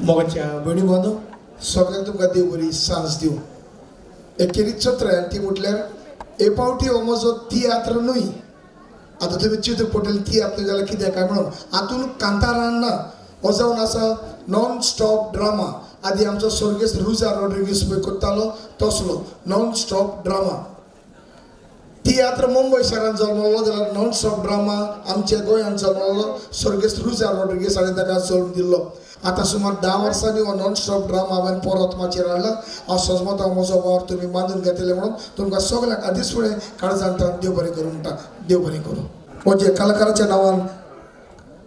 मोगाच्या भयणी बांदो सगळ्यांक तुमकां देव बरी सांज दिवं. एक केरी चत्राय ती म्हटल्यार हे फावटी हो म्हजो तियात्र न्हय. आतां तुमी चिंतूंक पडटलें तियात्र जाल्यार कितें काय म्हणून. हातून कांतारान ना, हो जावन आसा नॉन स्टॉप ड्रामा. आदी आमचो स्वर्गेस्त रुजार रॉड्रिगीस पळय करतालो तसलो नॉन स्टॉप ड्रामा. तियात्र मुंबय शारांत जल्मलो जाल्यार नॉन स्टॉप ड्रामा आमच्या गोंयांत जल्मलो स्वर्गेस्त रुजार रॉड्रिगीस हाणें ताका जल्म दिल्लो. आतां सुमार 10 वर्सांनी हो नॉन स्टॉप ड्रामा हांवें परत माचयेर हाडला. हांव सजमता म्हजो वावर तुमी बांदून घेतले म्हणून तुमकां सगळ्यांक आदींच फुडें काळजांत देव बरें करूं म्हणटा. देव बरें करूं. म्हजे कलाकाराच्या नांवान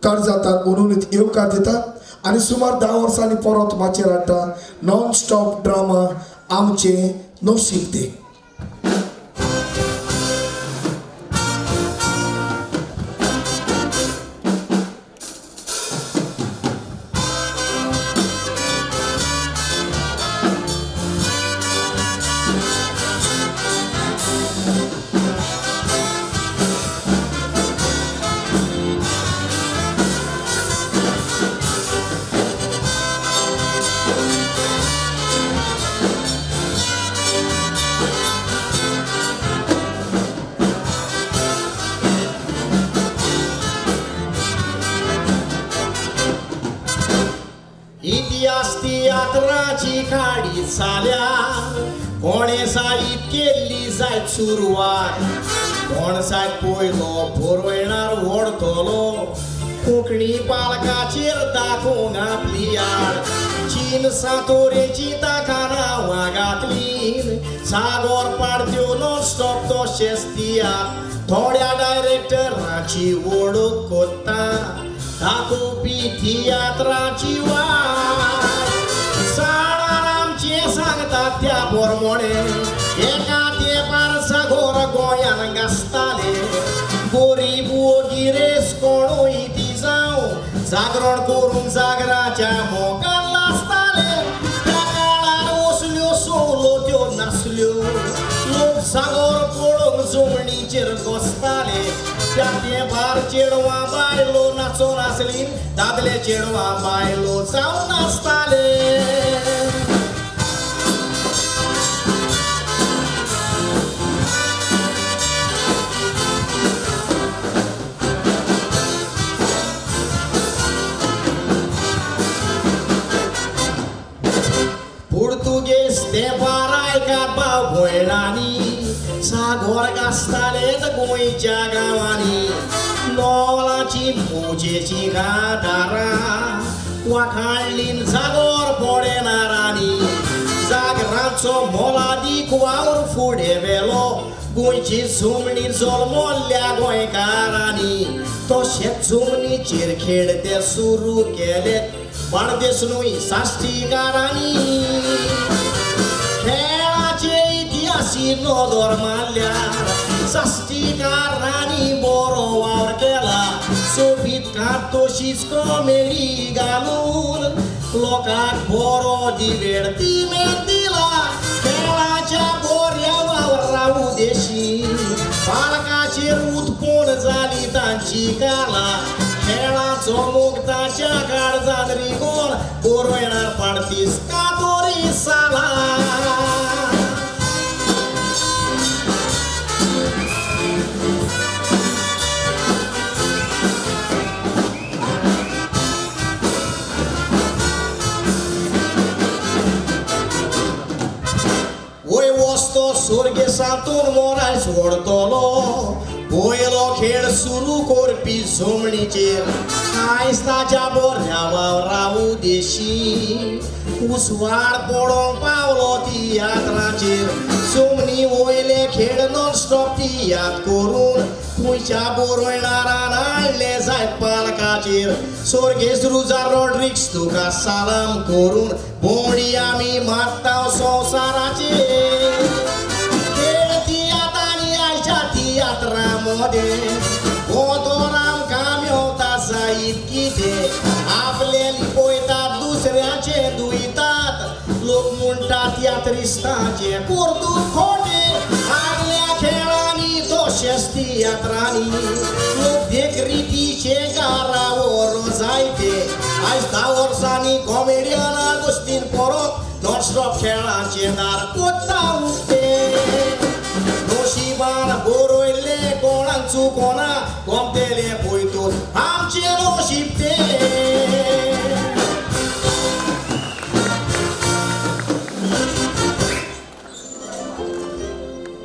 काळजांत म्हणून येवकार दिता आनी सुमार 10 वर्सांनी परत माचयेर हाडटा नॉन स्टॉप ड्रामा आमचें नशीब तें. इतिहास तियात्राची खाडी जाल्या, कोणे सारीत केल्ली जायत सुरवात, कोण जायत पयलो बरयणार व्हडतलो, कोंकणी पालकाचेर दाखोवंक आपली आड, चीन सातोरेची ताका नांवां घातली, सागोर पाडत्यो नॉन स्टॉप तशेंच तियात्र, थोड्या डायरेक्टराची वळख कोत्ता, दाखोवपी तियात्राची वाट, साडार आमचें सांगता त्या बोरमोणे, एका तेंपार सागोर गोंयान गाजताले, गरीब वो गिरेस्त कोणूय ती जावं, जागरण करूंक जागराच्या मोगान नाचताले, त्या काळार असल्यो सवलत्यो नासल्यो, लोक सागोर पळोवंक जमणीचेर बसताले, त्या तेंपार चेडवां बायलो नाचोन आसली, दादले चेडवां बायलो जावन नाचताले. पुर्तुगेज तेंपार आयकात भाव भयणांनी, सागोर गाजताले गोंयच्या गांवांनी, नोवलाची मोजेची गादारां वाखाणलीन जागोर पडेनारांनी, जागराचो मोलादीक वावर फुडें व्हेलो, गोंयची जमणी जल्मल्ल्या गोंयकारांनी, तशेंच जमनीचेर खेळ ते सुरू केले, बार्देस न्हय साश्टीकारांनी. खेळाचे इतिहासी नदर मारल्यार साश्टीकारांनी बरो वावर केला, सोबीत कात तशीच कॉमेडी घालून लोकांक बरो दिवेर्तिमेंत दिला, खेळाच्या बऱ्या वावरा उदेशी पालकाचेर उत्पन्न जाली तांची काला, खेळाचो मोग ताच्या काळजान रिगोन बरयणार पाडतीस कातोरी साला. वय वस्तो स्वर्गेसांतून मोरायस व्हडतलो, पयलो खेळ सुरू करपी जमणीचेर, आयज ताच्या बऱ्या वावरा उदेशी उजवाड पडोवंक पावलो तियात्राचेर, जमनी वयले खेळ नॉन स्टॉप तियात्र करून खंयच्या बरयणारान हाडले जायत पालकाचेर, स्वर्गेस्त रुजार रॉड्रिग्स तुका सालाम करून भोंवडी आमी मागता संवसाराचेर. खेळ तियात्रांनी आयच्या तियात्रा मदें गोदोर आमकां मेवता जायत कितें, आपलें लिपयतात दुसऱ्याचें दुयतात, लोक म्हणटात तियात्रिस्तांचें कर्तूब खोटें, आदल्या खेळांनी तशेंच तियात्रांनी लोक देखरितीचे गारावर जायते, आयज 10 वर्सांनी कॉमेडियना गोश्टीन परत नॉनस्टॉप खेळाचें दार कोत्ता उक्तें. नशिबान बरयल्लें कोणाक चुकोना, गमतेलें पळय तूं आमचें नशीब तें.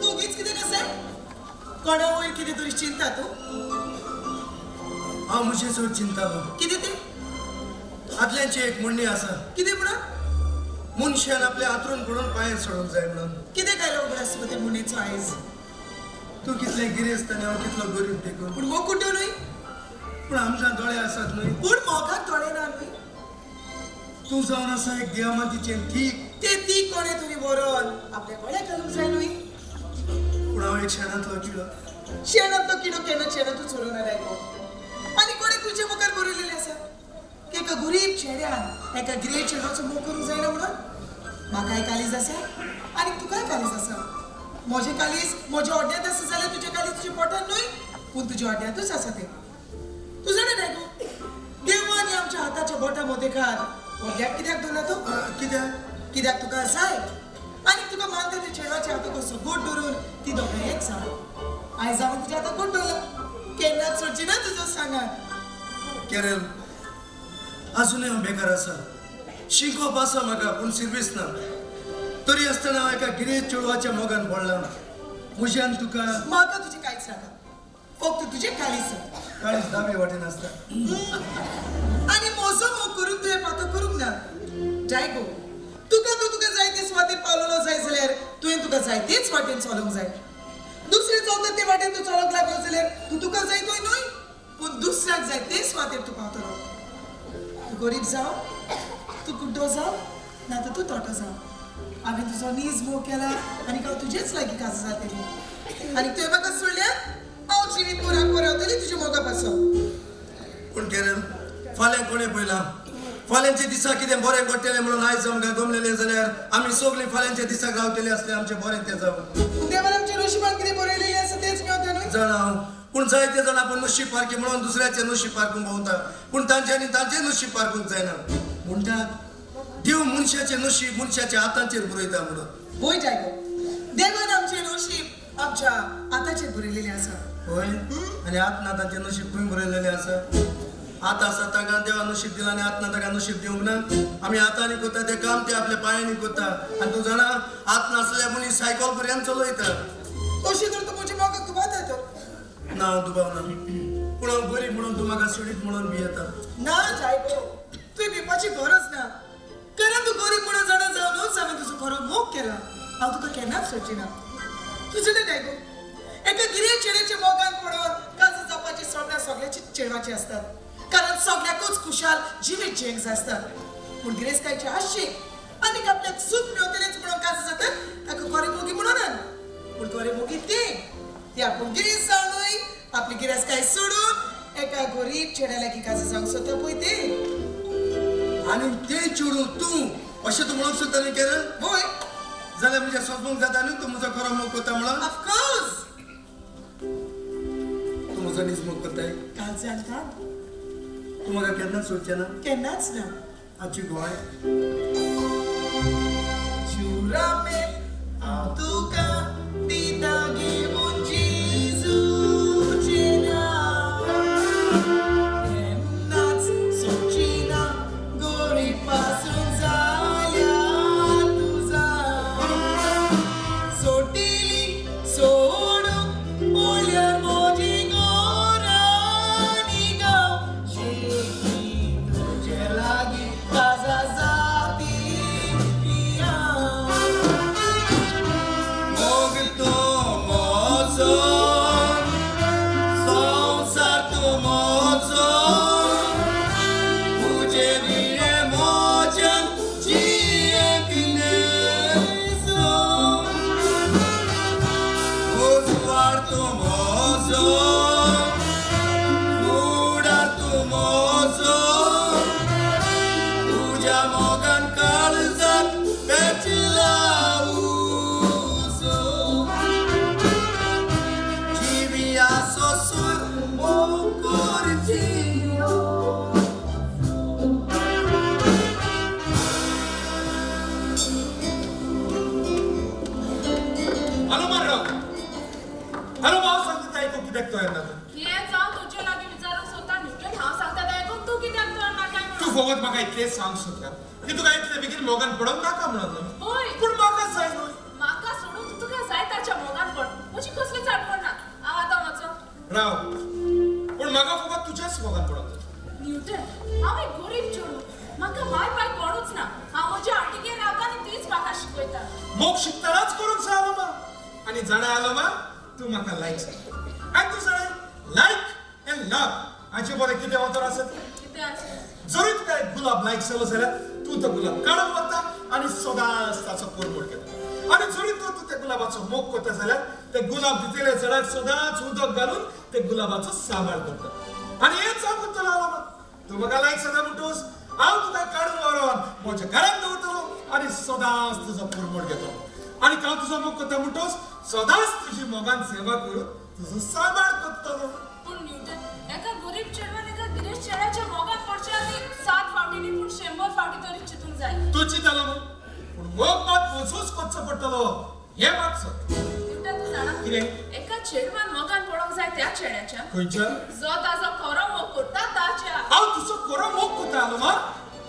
तूं उगीच कितें कशें कोणा वयर कितें तरी चिंता तूं? हांव म्हजें चड चिंतालो. कितें तें? आदल्यांची एक म्हणणी आसा. कितें म्हणून? मनशान आपल्या हातरून पडून पांयार सोडूंक जाय म्हणून. कितें कायलो उगडास तुका ते म्हणणेचो आयज? तूं कितलें गिरेस्त आनी हांव कितलो गरीब देखून. पूण मोग कुट्यो न्हय. पूण आमकां दोळे आसात न्हय. पूण मोगाक दोळे ना न्हय. तूं जावन आसा एक दियामातीचें थीक. ते ती कोणें तुमी बरोवन आपल्या गळ्याक घालूंक जाय न्हय. पूण हांव एक शेणांतलो किडो. शेणांतलो किडो केन्ना शेणांतूच उरोना जाय गो. आनी कोणें तुजे मुखार बरयलेलें आसा की एका गरीब चेड्यान एका गिरेस्त चेडवाचो मोग करूंक जायना म्हणून? म्हाकाय कालीज आसा आनी तुकाय कालीज आसा. म्हजें कालीज म्हज्या ओड्यांत आसा जाल्यार तुजें कालीज तुज्या पोटान न्हय, पूण तुज्या ओड्यांतूच आसा तें. तूं जाणा न्हय गो, देवान ह्या आमच्या हाताच्या बोटा मोदेकार ओड्याक कित्याक दवरला तो? कित्याक? कित्याक तुका जाय आनी तुका मानता त्या चेडवाच्या हाताक असो गोड धरून ती दोगांय एक जावं. आयज हांवें तुज्या हाताक गोड दवरला, केन्नाच सोडची ना तुजो सांगात. केरल, आजुनूय हांव बेकार आसा. शिकोवप आसा म्हाका पूण सिर्वीस ना. तरी आसतना हांव एका गिरेस्त चेडवाच्या मोगान पडला. म्हज्यान तुका म्हाका तुजें कांयच नाका, फक्त तुजें काळीज जाय. काळीज दावे वाटेन आसता. आनी म्हजो मोग करून तुवें पातो करूंक ना. जाय गो, तुका तूं तुका जाय ते सुवातेर पावलेलो जाय जाल्यार तुवें तुका जाय तेच वाटेन चलोवंक जाय. दुसरे चलता ते वाटेन तूं चलोवंक लागलो जाल्यार तूं तुका जाय थंय न्हय, पूण दुसऱ्याक जाय ते सुवातेर तूं पावतलो. तूं गरीब जावं, तूं कुड्डो जावं, ना तर तूं तोटो जावं, हांवें तुजो नीज मोग केला आनी हांव तुजेच लागीं काज जातली. आनी तुवें म्हाका सोडल्यार हांव जिवीत पुराक रावतली तुज्या मोगा पासून. पूण केरल, फाल्यां कोणें पळयलां? फाल्यांच्या दिसा कितें बरें घडटलें म्हणून आयज आमकां गमलेलें जाल्यार आमी सगळीं फाल्यांच्या दिसाक रावतलीं आसलें आमचें बरें तें जावं. देवान आमच्या नशिबान कितें बरयलेलें आसा तेंच मेवता न्हय. जाणा हांव, पूण जायते जाण आपूण नशीब पारखी म्हणून दुसऱ्याचें नशीब पारखूंक भोंवता, पूण तांच्यांनी तांचें नशीब पारखूंक जायना. म्हणटात देव मनशाचें नशीब मनशाच्या हातांचेर बरयता म्हणून. वय जाय गो, देवान आमचें नशीब आमच्या हाताचेर बरयलेलें आसा. हय, आनी हात ना तांचें नशीब खंय बरयलेलें आसा? हात आसा तांकां देवान नशीब दिलां आनी हात ना तांकां नशीब दिवंक ना. आमी हातांनी करता तें काम ते आपल्या पांयांनी करता. आनी तूं जाणा, हात नासल्या मनीस सायकल पर्यंत चलयता. तशें तर तूं म्हज्या मोगाक दुबावता तर? ना, हांव दुबावना, पूण हांव गरीब म्हणून तूं म्हाका सोडीत म्हणून भियेता. ना जाय गो, तुवें भिवपाची गरज ना, कारण तूं गरीब म्हणून जाणा जावनूच हांवें तुजो खरो मोग केला. हांव तुका केन्नाच सोडची ना. तुजें न्हय गो, एका गिरेस्त चेड्याच्या मोगान पडोन काजू जावपाची सपनां सगळ्याची चेडवाची आसतात, कारण सगळ्याकूच खुशाल जिवीत जियेंक जाय आसता. पूण गिरेस्तकायचे आशेक आनीक आपल्याक सूख मेवतलेंच म्हणून काजू जातात ताका खरें मोगी म्हणून. पूण खरें मोगी ते ती आपूण गिरेस्त जावनूय आपली गिरेस्तकाय सोडून एका गरीब चेड्या लागीं काजू जावंक सोदता पळय ते. आनी तें चेडूं तूं अशें तूं म्हणूंक सोदता न्ही केरल? वय. जाल्यार म्हज्या सोंपूंक जाता न्हय तूं म्हजो खरो मोग करता म्हणून? ऑफकोर्स. तूं म्हजो नीज मोग करताय? काल जाता. तूं म्हाका केन्नाच सोडचें ना? केन्नाच ना. आजची गोंय जुरामे हांव तुका दिता घेवन जेजूचें नांव, केन्नाच सोडची ना गरीब पासून जाल्यार तुजा. सोडिली सोडूंक पळल्यार म्हजी घरांनी गांव, शेकी तुजे लागीं काजा जाती हांव. मोग तूं म्हजो, संवसार तूं म्हजो, तुजे विणें म्हज्यान जियेंक नेजो. उजवाड तूं म्हजो, फुडार तूं म्हजो, तुज्या मोगान काळजाक पेटला उजो. जिवी आसोसर मोग कर जियो. सोदता की तुका इतले बेगीन मोगान पडोंक नाका म्हणून. होय. पूण म्हाका जाय न्हय. म्हाका सोडून तूं तुका जाय ताच्या मोगान पड, म्हजी कसलीच आडवण ना. हांव आतां वचो. राव, पूण म्हाका फकत तुज्याच मोगान पडोंक जाय. न्यूटन, हांव एक गरीब चेडूं, म्हाका माय पाय कोणूच ना. हांव म्हज्या आंटीगेर रावता आनी तीच म्हाका शिकयता. मोग शिकतनाच करूंक जाय आलोमा. आनी जाणा आलोमा, तूं म्हाका लायक जाय आनी तूं जाणा लायक एंड लव हाचे बरें कितें वतर आसत? कितें आसा? जरी तुका एक गुलाब लायक जालो जाल्यार तूं तो गुलाब काडून वता आनी सदांच ताचो परमळ घेता. आनी जरी तूं तूं त्या गुलाबाचो मोग करता जाल्यार ते गुलाब दितले झाडाक सदांच उदक घालून ते गुलाबाचो सांबाळ करता. आनी हेंच हांव करतलो आलोमा. तूं म्हाका लायक जाता म्हणटूच हांव तुका काडून व्हरोन म्हज्या घरांत दवरतलो आनी सदांच तुजो परमळ घेतलो. आनी हांव तुजो मोग करता म्हणटूच सदांच तुजी मोगान सेवा करून तुजो सांबाळ करतलो. पूण न्यूटन, एका गरीब चेडवान एका गिरेस्त चेड्याच्या मोगान पडचे आदी 7 फावटी न्ही पूण 100 फावटी तरी चिंतूंक जाय. तूं चिंतलो मग, पूण मोग मात वचूच करचो पडटलो हें मात सत. न्यूटन, तूं जाणा कितें? एका चेडवान मोगान पडोंक जाय त्या चेड्याच्या खंयच्या? जो ताजो खरो मोग करता ताच्या. हांव तुजो खरो मोग करता आलोमा.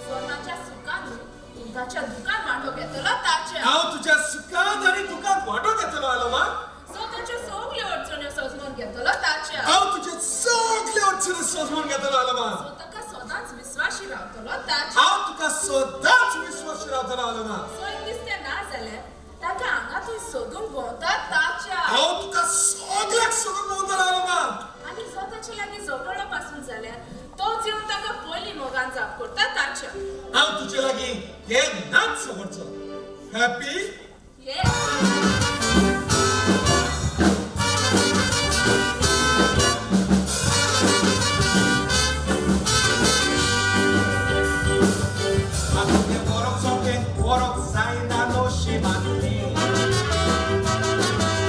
जो ताच्या सुखान न्हू पूण ताच्या दुखान वांटो घेतलो ताच्या. हांव तुज्या सुखांत आनी दुखांत वांटो घेतलो आलोमा. जो ताच्यो सगल्यो अडचण्यो सजमून घेतलो ताच्या. हांव तुजे सगळे अडचणी सजमून घेतलो आलोमा. जो ताका सदांच विस्वाशी रावतलो ताच्या. हांव तुका सदांच विश्वास रावतलो आलोमा. जंय दिसतें ना जाल्यार ताका हांगा थंय सोदून भोंवता ताच्या. हांव तुका सगळ्याक सोदून भोंवतलो आलोमा. आनी जो ताचे लागीं झगडो पासून जाल्यार तोच येवन ताका पयलीं मोगान जाप करता ताच्या. हांव तुजे लागीं केन्नाच समजचो. हॅपी? येस. आतां बरोक सोंपें बरोक जायना नशिबांतली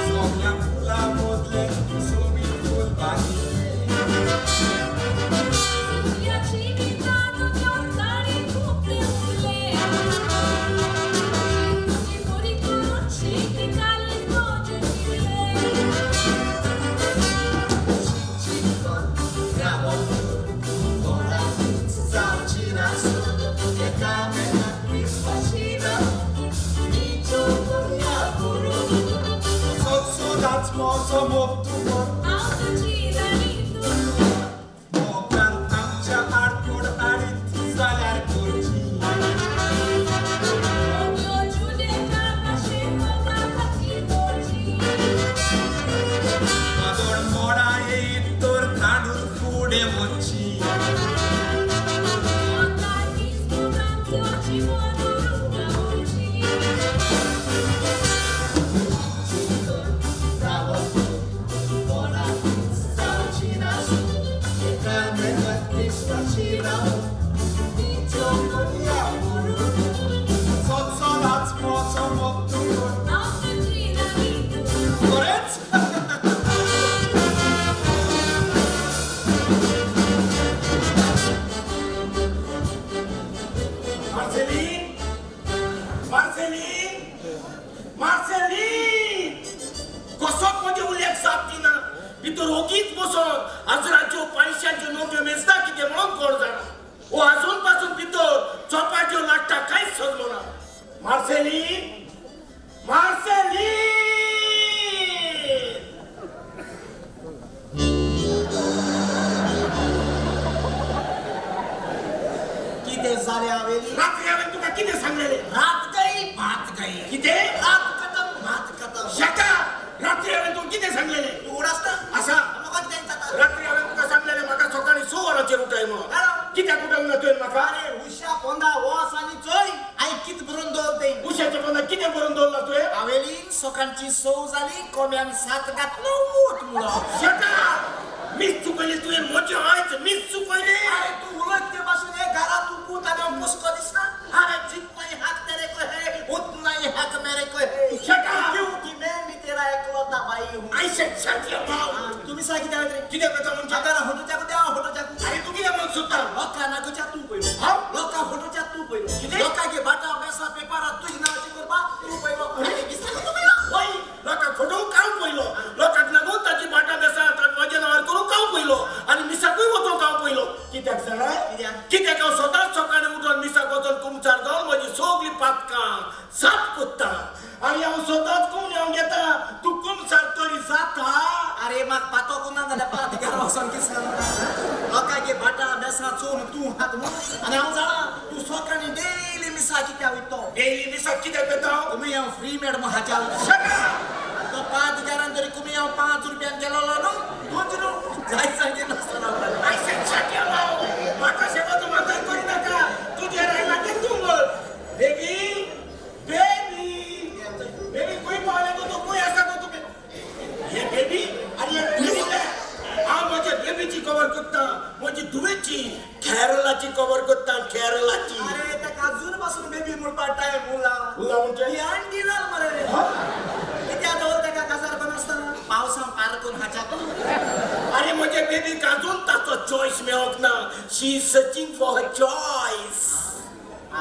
सगल्या फुलां मदलें सोबीत फूल बागिल्लें. सुर्याची विधान ताणी खूब उगले तुजी बरी करून शिकताले तुजे शिकले. सदांच म्हजो मोग तूं कर. हांव तुजी राणी तूं मोगान आमच्या आडकोड हाडीत जाल्यार करची. रोमियो जुलियटा भाशेन मोगा खातीर मोरची. वादळ मोडा येयत तर तांडून फुडें वचची. मोगान आमचो जिवन उरुंक सदांच म्हजो मोग तूं कर. हांव तुजी राणी तूं. खरेंच? मार्सेलीन, मार्सेलीन, मार्सेलीन, कसोच म्हजे उल्लेख जाप दिना. भितर ओगीच बसोन हजराच्यो पयशांच्यो नोट्यो मेजता कितें म्हणून कोण जाणा. ओ आजून पासून भितर चोपाच्यो लाट्टा कांयच सजलो ना. Marceline, Marceline. कितें जालें हावेली? रात्री हांवें तुका कितें सांगलेलें? रात गई भात गई. कितें? रात खतम भात खतम. शेता, रात्री हांवें तुका कितें सांगलेलें? तूं उडासता? आसा. म्हाका कितें जाता? रात्री हांवें तुका सांगलेलें म्हाका सकाळीं 6 वरांचेर उठाय म्हणून. हॅलो. कित्याक उठोवंक ना तुवें म्हाका? अरे उशा पोंदा वस आनी चोय हांवें कित बरोवन दवर तें. उशाच्या पोंदा कितें बरोवन दवरलां तुवें? हावेलीन सकाळची 6 जाली कोंब्यान 7 घातलो उठ म्हणून. शेता, मीस चुकयली तुवें म्हजें आयज मीस चुकयली. अरे तूं उलयत ते भाशेन हे घरात तूं पूत आनी हांव पोसको दिसना. अरे जितना ही हक तेरे को है उतना ही हक मेरे को है. शेता. क्योंकि मैं भी तेरा एकलौता भाई हूँ. आयशे शेतले भाव. तुम्ही सांग कितें जालें रे? कितें करता म्हणजे? आतां फोटोच्या देवा फोटोच्या. अरे तूं कितें म्हणूंक सोदता? लोकां नागोच्या तूं पयलो. हांव? लोकां फोटोच्या तूं पयलो. कितें? लोकांचे बाटा बेसा पेपरात तुज्या नांवाचें करपा तूं पयलो. अरे दिसता तूं पयलो. वय, लोकांक फोटो कांव पयलो. लोकांक लागून ताची बाटा बेसा म्हज्या नांवार करूंक कांव पयलो आनी मिसाकूय वचोंक हांव पयलो. कित्याक जाणा? चोर तूं हात म्हणून आनी हांव जाणा तूं सकाळी डेली मिसा कित्याक वयतो. डेली मिसाक कित्याक वयता? तुमी हांव फ्री मेड मग हाच्या तो 5,000 तरी तुमी हांव 5 रुपयान केलो न्हू तूंच न्हू जाय सांगें नासतना. I said shut your mouth. म्हाका शेवा तूं म्हातार करी नाका. तुजेर आयला तें तूं बोल. बेबी बेबी बेबी खंय पावलें गो तूं? खंय आसा गो तूं? हे बेबी आनी हे बेबी हांव म्हज्या बेबीची कवर करता, म्हजी धुवेची केरलाची कवर करता, केरलाची. अरे ताका अजून पासून बेबी म्हणपा टायम उरला. उरला म्हणजे? ही आंटी जाल मरे. कित्याक दवर ताका काजार नासतना पावसान पारकून हाच्या. अरे म्हजे बेबीक अजून ताचो चॉयस मेळोंक ना. She is searching for her choice.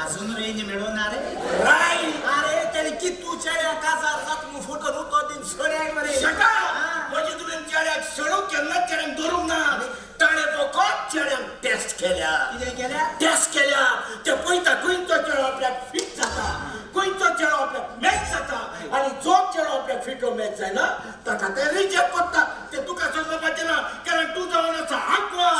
अजून रेंज मेळोना रे. रायट. अरे तेणे कितू चेड्या काजार जात मग फोटो रुतो दिन सोड्याय मरे. शटा. म्हजे तुवें चेड्याक सडूंक केन्नाच चेड्यांक धरूंक ना. ताणें फकत चेड्यांक टेस्ट केल्या. कितें केल्या? टेस्ट केल्या. ते पळयता खंयचो चेडो आपल्याक फिट जाता, खंयचो चेडो आपल्याक मॅच जाता, आनी जो चेडो आपल्याक फिट ओ मॅच जायना ताका ते रिजेक्ट करता. ते तुका समजपाचें ना कारण तूं जावन आसा आंकवार.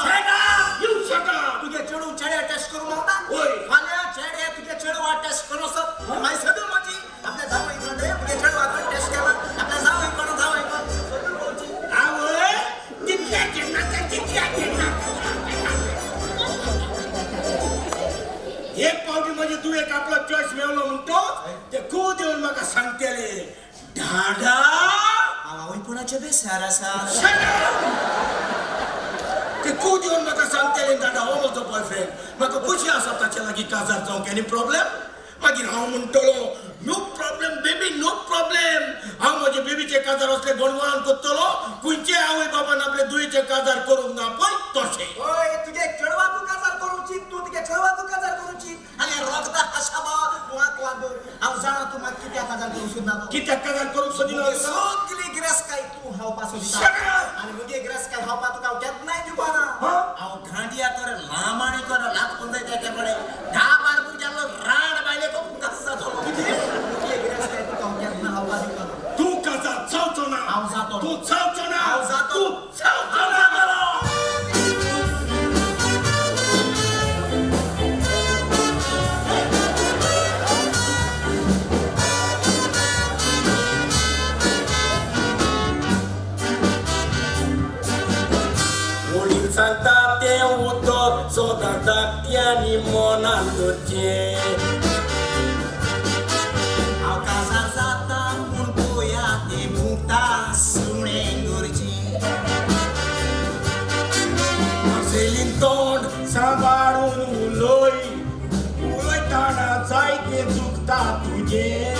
You शटा. तुगे चेडू चेड्या टेस्ट करूं मागता. वय. फाल्यां चेड्या तुगे चेडवा टेस्ट करूं सर मागीर सदूं म्हजी आपल्या जावय कडे तुगे चेडवा टेस्ट केला आपल्या जावय कोण जावय कोण सदूं पळोवची. आवय तितल्या जेन्ना तितल्या जेन्ना एक पावटी म्हजे दुयेक आपलो चॉयस मेवलो म्हणटो ते खूब येवन म्हाका सांगतले डाडा. हांव आवयपणाचे बेसार आसा. ते खूब येवन म्हाका सांगतले दादा हो म्हजो बॉयफ्रेंड, म्हाका खुशी आसा ताचे लागीं काजार जावंक, एनी प्रॉब्लेम? मागीर हांव म्हणटलो no problem baby, no problem. हांव म्हजे बेबीचे काजार असले गोणगोणान करतलो खंयचे आवय बाबान आपले दुयेचे काजार करूंक ना पळय तशें. ओय तुगे चेडवाकू काजार करूची तूं तुगे चेडवाकू काजार करूची आनी रोगदा हाशाबा वाक वाक हांव जाणा तूं म्हाका कित्याक काजार करूंक सोदना तो. कित्याक काजार करूंक सोदिना? सगली गिरेस्तकाय तूं हावपा सोदता Shut up! आनी मुगे गिरेस्तकाय हावपा तुका हांव केन्नाय दिवपा ना. हांव घांडिया कर लामाणी कर लात पुंजय तेचे कडेन 10-12 भुरग्यांलो राड बायले काजार जातलो. मुगे गिरेस्तकाय तुका हांव केन्ना हावपा दिवपा ना. तूं काजार जावचो ना. हांव जातलो. तूं जावचो ना. हांव जातलो. तूं जावचो ना. वडील सांगता तें उतर सदां धाकट्यांनी मनान धरचें. हांव काजार जाता पूण पोया ते मुता सुणें गरजें. मार्सेलीन तोंड सांबाळून उलय, उलयतना जायतें चुकता तुजें.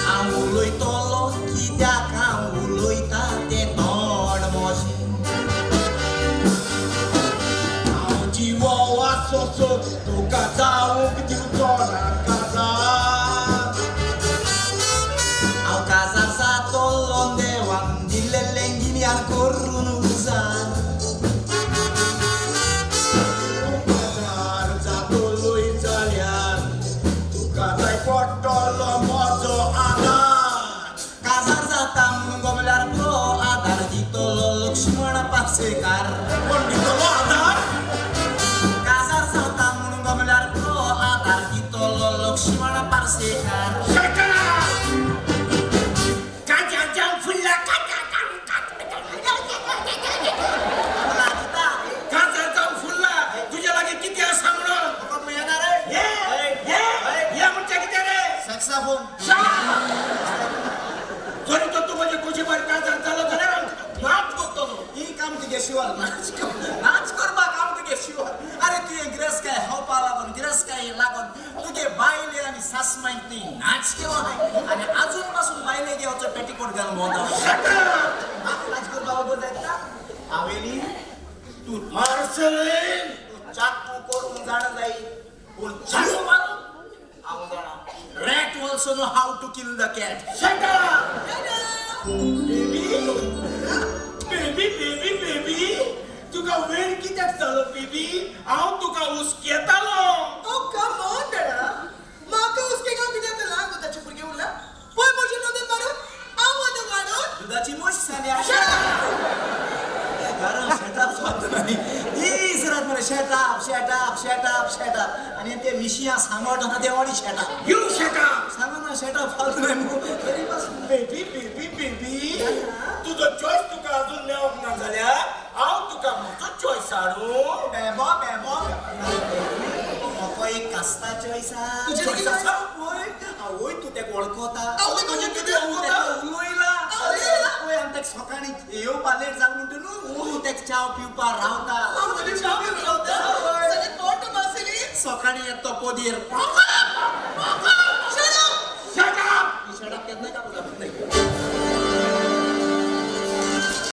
हांव उलयतलो कित्याक हांव उलयता तें तोंड म्हजें. हांव जिवो आसोसो तुका जावंक दिवचो ना काजार. हांव काजार जातलो देवान दिल्लें गिन्यान करून उजार. तूं काजार जातलोय जाल्यार तुका जाय पडटलो म्हजो आदार. काजार जाता म्हणून गमल्यार पुरो आदार दितलो लक्ष्मण पार्सेकार. कोण दितलो आदार? काजार जाता म्हणून गमल्यार पुरो आदार दितलो लक्ष्मण पार्सेकार. Shut up! काजार जावंक फुडला काजार लागता काजार जावंक फुडला तुज्या लागीं कितें आसा म्हणून. फकत येणार रे. हे हे हे म्हणचे कितें रे? सॅक्साफोन. जरी तर तूं म्हजे कुशी भायर काजार जालो जाल्यार हांव तुका नाच करतलो. ही काम तुगे शिवर नाच कर, नाच करपाक काम तुगे शिवर. अरे तुवें गिरेस्तकाय हावपा लागून गिरेस्तकाय लागून तुगे बायले आनी सासमांयक तुवें नाच केलो हाय आनी आजून पासून बायले घेवचो पेटीकोट घालून भोंवता. Shut up! नाच करपा बरोबर जायता हावेली तूं मार्सेलीन तूं चाकू करूंक जाणा जाय पूण चाकू मारूंक हांव जाणा. Rat also know how to kill the cat. Shut up! Baby, baby, baby, baby, तुका वेळ कित्याक जालो बेबी? हांव तुका हुस्केतालो. Oh, come on, Dada. म्हाका हुस्के गांव कित्याक ल्हान दुदाचें भुरगें उरलां. पळय म्हजें नदर मारून हांव वदक वाडोवन. दुदाची म्हस जाल्या. Shut up! गरम शटाप स्वाद नाही. दीस रात मरे शटाप शटाप. विशया सांगट आहा ते ऑडी शेटा. You शेटा. सांगा ना शेटा फालतू न्हय मगो तरी पासून. बेबी बेबी बेबी, तुजो चॉयस तुका अजून मेळोंक ना जाल्यार हांव तुका म्हजो चॉयस हाडूं. बेबो बेबो, म्हाका एक कास्ता चॉयस आहा. तुजें चॉयस कितें? आसा? वय आवय, तूं तेका वळखता. आवय, तुजें कितें वळखता? उलयला. अरे! वय, आमी तेका सकाळीं येवपा लेट जालें म्हणटा न्हू, तेका च्याव पिवपा रावता. आवय, च्याव पिवपा रावता? वय. सगळें पोट मासली. सकाळीं येता तो पदयेर. Shut up! Shut up. Shut up केन्ना काडूं.